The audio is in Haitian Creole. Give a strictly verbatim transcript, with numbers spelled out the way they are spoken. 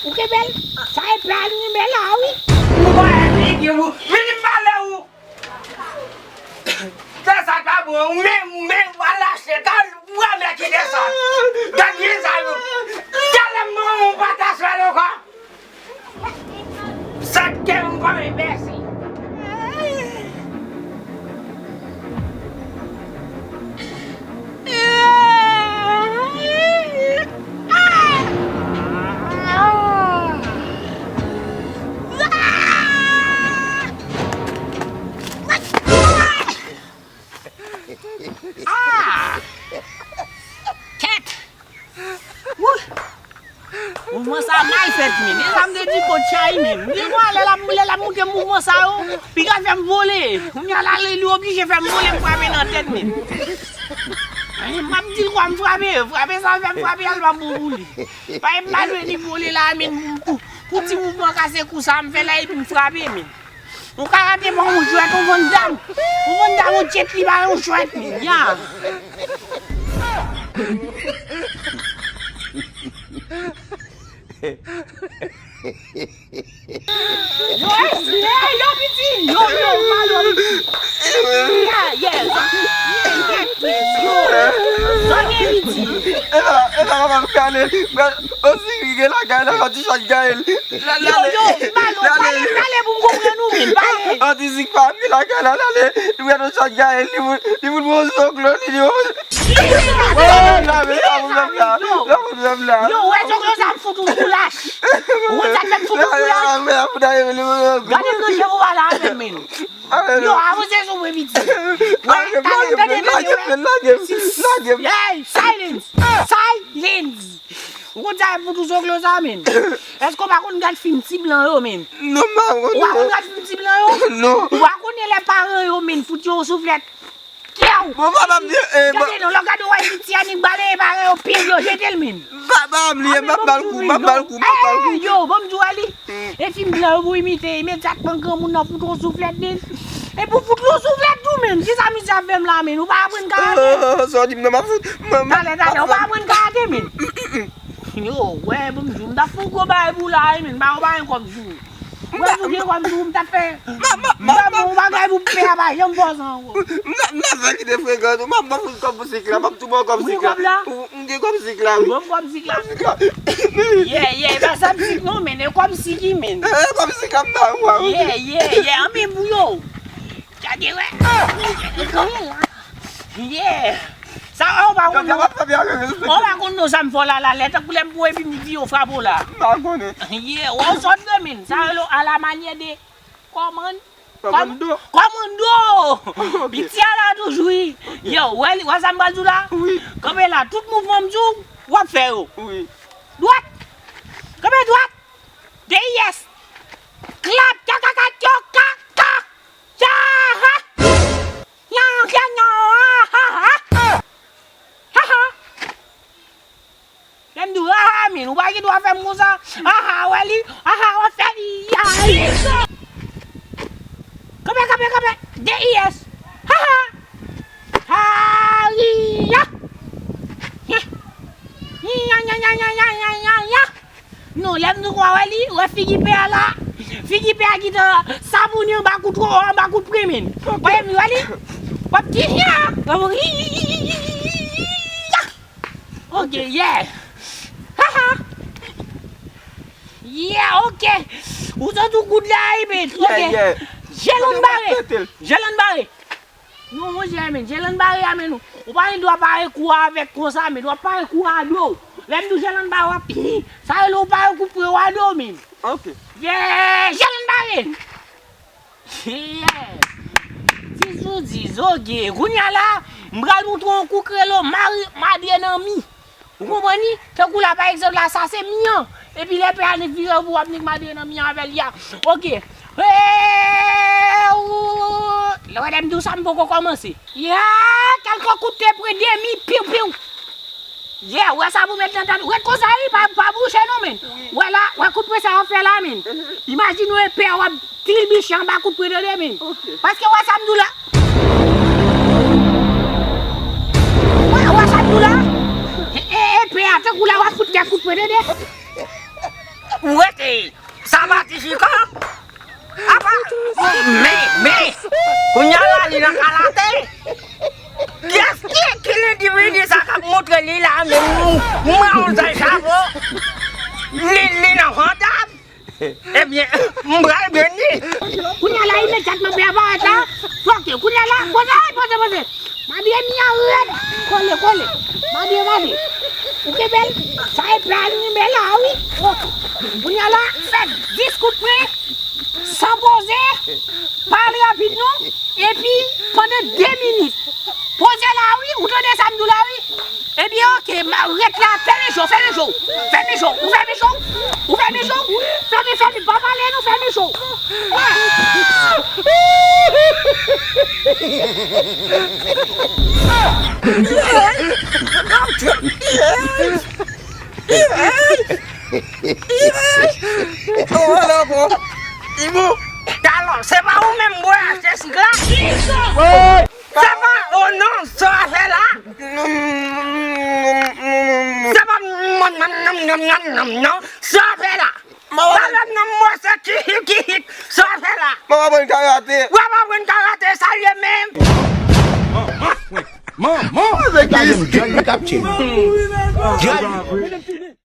Ou kenbe l? Sa e pa l kenbe la, wi. Ou pa figi ou. Vini m pale ou. Sa, sa pa bon. Ou menm, ou menm, w al achte. Gad, ou wè mèt ki desann. Gad ki sa yo. Talè m ban ou pataj fè l ankò. Sa k te m pa enbesil. Ah! Kèt! Wouy! Mouvman sa mal fèt, men. E sa m te di kot chay, men. M di, mwen, lè l ap, lè l ap moute mouvman sa yo, piga fè m vole. Kounye a la, li, li oblije fè m vole, m frape nan tèt, men. Ay, m ap di l kwa m frape, frape sa fè m frape, al pa bon pou li. Pa m pa dwe li vole la, men, pou, pou ti mouvman kase kou sa, m fè la, epi m frape, men. Ou ka rate pa yon jwèt, yon Van Damme. Yon Van Damme, yon Jet Li, pa yon jwèt, li, ya. Yo, yo, yo, piti, yo, yo, malo, piti. Ya, yes. Yo, yo, piti. E pa, e pa kapab kale. Osi, gen lakay la, yon ti chòt gaye l. Yo, yo, malo, pale, pale pou m konprann ou, men, pale. An ti zik pa antre lakay la, l ale, li pran yon chòt gaye, li fout, li fout yon zoklo, li di, oh. Oh, la, men, la, men, la, men, la. Yo, wè zoklo sa m fout ou kou lach. Ou wè sa k fè m fout ou kou lach? Gade m nan je w pale avè m, men. Yo, avanse sou mwen, piti. Wè, tande, tande, tande, wè. Hey, silence! Silence! Ou konn sa e pou tou zoklo sa, men? Èske w pa konn gad fim ti blan yo, men? Non, m pa konn. Ou pa konn gad fim ti blan yo? Non. Ou pa konnen lè paran yo, men, fout yo souflèt? Kèw! Bon, papa m di, eh, gade non, lè w gade w wè piti annik bale, paran yo pil, yo jete l, men. Papa m li ye, m ap ba l kou, m ap ba l kou, m ap ba l kou. Yo, bon, m di w wè li. E fim blan yo pou imite, imedyatman granmoun nan fout yon souflèt, men. E pou fout yon souflèt tou, men. Kisa misye ap fè m la, men? Ou pa aprann karate? Oh, sa w di m nan, m ap fout. Talè, talè, ou pa aprann karate, men. Yo, wè, bon, m di w, m t ap fè yon gwo bagay pou w la, wi, men, m pa yon bagay kòb sou ou. Mwen tou gen kòb sou ou, m t ap fè. M t ap fè yon bagay pou pè a pa janm fè sa ankò. M t ap, m t ap fè kite frekan tou, m ap, m ap fout kòb pou sik la, m ap tou ban kòb sik la. Ou gen kòb la? M gen kòb sik la, wi. Ban m kòb sik la. Kòb sik la. Yeah, yeah, e pa sa m sik non, men, e kòb sik li, men. E, e kòb sik la, m ba ou a, wi. Yeah, yeah, yeah, anben pou yo. Gade, wè. Gade la. Yeah. Sa, ou pa konn non. Ou pa konn non sa m fè w la, la, lè tankou lè m pou epi m di yo frape w la. M pa konnen. Yeah, wè w sòt de men. Sa rele à la manière de kòman-, kòmando. Kòmando! Ok. Piti a la toujou, wi. Ok. Yo, wè li, wè sa m pral di w la? Wi. Kanpe la, tout mouvman m di w, w ap fè yo. Wi. Dwat! Kanpe dwat! D I S! Klap! Ka, ka, ka, kyo, ka, ka! Cha, ha! Nyan, nyan, nyan, ha, ha, ha! Ha, ha! Lè m di w, ha, ha, men, ou pa gen dwa fè m konsa. Ha, ha, wè li. Ha, ha, w ap fè li. Ya, ya. Kanpe, kanpe, kanpe. D I S. Ha, ha. Ha, ri, ya. Ya, ya, ya. Non, lè m di w, wè li, wè figi pè a la. Figi pè a gentan sapounen anba kout, anba kout pwen, men. Wè, wè li. W ap di, ya. W ap di, ya. Ok, yeah. Ha, ha. Yeah, ok. Ou santi w good la, wi, men. Ok. Yeah, yeah. Jelen bare. Jelen bare. Non, monchè, men. Jelen bare a, men, ou, ou pa gen dwa pare kou a avèk konsa, men. W ap pare kou a a do. Lè m di w jelen bare, w ap, sa rele w pare kou pwen a do, men. Ok. Yeah, jelen bare. Yeah. Ti Zoudi, zoge. Kounye a la, m pral montre w yon kou k rele mari, madrenami. Ou konprann li? Tankou la, pa egzanp, la, sa se mi an. Epi lè pè a nik vire pou w ap nik madrenami an avè l, ya. Ok. Hey, ou, lè w wè lè m di w sa, m poko kòmanse. Ya, kèlke kout te pran demi, piw, piw. Yeah, wè sa pou mèt nan tèt. Ret konsa, wi, pa, pa bouche non, men. Wi. Wè la, wè kout pwen sa w ap fè la, men. Mhm. Imajine w epè a w ap trilbiche anba kout pwen, tande, men. Ok. Paske wè sa m di w la. Wè, wè sa m di w la. E, e, epè a, tankou la w ap fout kèk kout pwen, tande. Ou Ey, sa pa ti chiko? Apa, men, men, kounye a la li nan kalate. Kiyès ki, ki endividi sa k ap montre li la menm? M wè yon zay chapo. Li, li nan vantab. Ebyen, m pral beni. Kounye a la imedyatman pou y aparèt la. Oke, kounye a la, poze, poze, poze. Mabye mi an rèd. Kole, kole. Mabye, mabye. Ou kenbe l. Sa e pa anime la, wi. Oke. Kounye a la, fè dis kout pwen. San poze. Pale rapid non. Epi, pandan de minit. Poze la, wi. Ou tande sa m di w la, wi. Ebyen, oke, m a ret la, fèmen je w, fèmen je w, fèmen je w, ou fèmen je w, ou fèmen je w, fèmen, fèmen, pa pale non, fèmen je w. Talò, se pa ou menm mwen achte sik la? Se pa, oh non, sa w ap fè la? Se pa, non, non, non, non, non, non, sa w ap fè la? Talè nan mwen se kihik, kihik, sa w ap fè la? Mwen ap aprann karate. W ap aprann karate, sa l ye menm? Manman, manman. Gade m, John li k ap tchil. John.